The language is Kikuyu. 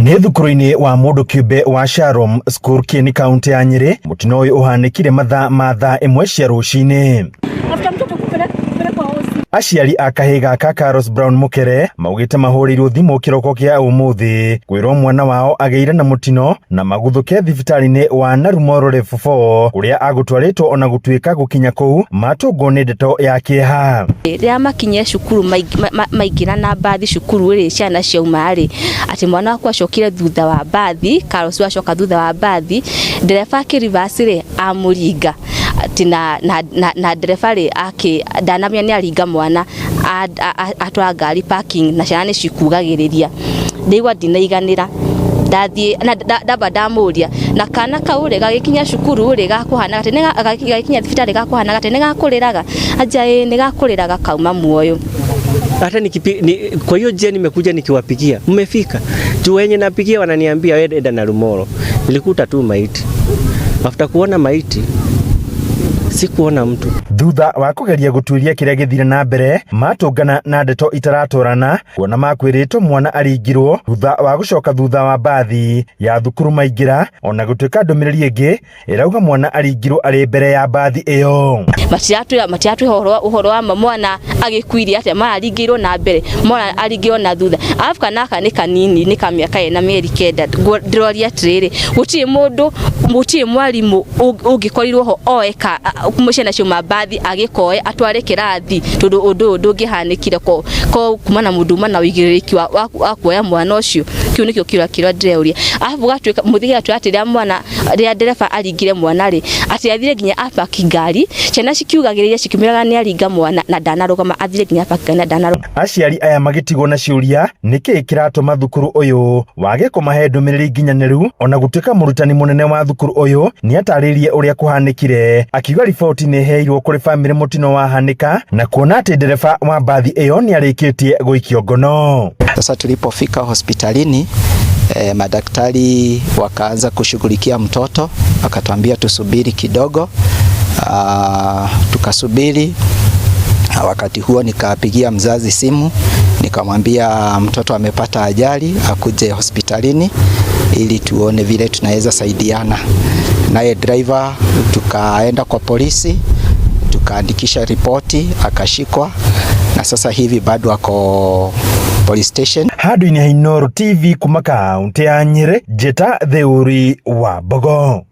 Nĩ thukuru-inĩ wa mũndũ kĩũmbe wa Shalom School Kieni kaunti ya Nyĩrĩ. Mũtino ũyũ ũhanĩkire mathaa ma thaa 1 cia rũcinĩ. After mtoto kupelekwa hosi. Aciari a kahĩĩ gaka Carlos Brown Mũkere maugĩte mahũrĩirwo thimũ kĩroko kĩa ũmũthĩ kwĩrwo mwana wao agĩire na mũtino na maguthũke thibitarĩ-inĩ wa Narumoro Level 4 kũrĩa agũtwarĩtwo ona gũtuĩka gũkinya kũu matũngwo nĩ ndeto ya kĩeha. Rĩrĩa makinyire cukuru maingĩra na mbathi cukuru rĩ, ciana ciauma rĩ, atĩ mwana wakwa acokire thutha wa mbathi, Carlos acoka thutha wa mbathi, ndereba akĩ reverse rĩ, amũringa. Atĩ na ndereba rĩ, ndanamenya nĩ aringa mwana, atwara ngari parking na ciana nĩ cikugagĩrĩria. Ndaigua ndinaiganĩra, ndathiĩ ndamba ndamũria, na kana kau rĩ, gagĩkinya cukuru rĩ, gakũhanaga atĩa, gagĩkinya thibitarĩ gakũhanaga atĩa, nĩ gakũrĩraga? Anjĩra ĩĩ nĩ gakũrĩraga kauma muoyo. Hata kwa hiyo njia nimekuja nikiwapigia, mmefika juu wenye napigia wananiambia wewe enda Narumoro. Nilikuta tu maiti. After kuona maiti sikuona mtu. Thutha wa kugeria gutuiria kiria githire na mbere matungana na ndeto itaratwarana kuona makwĩrĩtwo mwana aringirwo thutha wa gucoka thutha wa mbathi ya thukuru maingĩra ona gutuĩka ndũmĩrĩri ĩngĩ ĩrauga mwana aringirwo arĩ mbere ya mbathi ĩyo. Matiratwĩra ũhoro wa ma mwana agĩkuire atĩa, mararingĩirwo na mbere, mwana aringĩirwo na thutha. Arabu kana gaka nĩ kanini, nĩ ka mĩaka ĩna mĩeri 9. Ndĩroria atĩrĩrĩ, gũtirĩ mũndũ, gũtirĩ mwarimũ ũngĩkorirwo ho oe ciana ciauma mbathi agĩkoe atware kĩrathi, tondũ ũndũ ũyũ ndũngĩhanĩkire ko kuma na mũndũ uma na ũigĩrĩrĩki wa kuoya mwana ũcio. Kĩu nĩkĩo kĩũria kĩrĩa ndĩreũria. Arabu gatuĩka mũthia atwĩra atĩ rĩrĩa mwana, rĩrĩa ndereba aringire mwana rĩ, atĩ athire nginya apaki ngari, ciana cikiugagĩrĩria cikĩmwĩraga nĩ aringa mwana na ndanarũgama, athire nginya apaki ngari na ndanarũgama. Aciari aya magĩtigwo na ciũria nĩkĩĩ kĩratũma thukuru ũyũ wage kũmahe ndũmĩrĩri nginyanĩru, ona gũtuĩka mũrutani mũnene wa thukuru ũyũ nĩatarĩirie ũrĩa kũhanĩkire, akiuga riboti nĩĩheirwo kũrĩ bamĩrĩ mũtino wahanĩka na kuona atĩ ndereba wa mbathi ĩyo nĩarĩkĩtie gũikio ngono. Sasa tulipofika hospitalini, madaktari wakaanza kushughulikia mtoto, wakatuambia tusubiri kidogo. Tukasubiri. Wakati huo nikapigia mzazi simu, nikamwambia mtoto amepata ajali, akuje hospitalini ili tuone vile tunaweza saidiana. Naye driver tukaenda kwa polisi, tukaandikisha ripoti, akashikwa na sasa hivi bado ako police station. Handũ-inĩ ha Inooro TV kuma kaunti ya Nyĩrĩ, Njĩta Theuri wa Mbogo.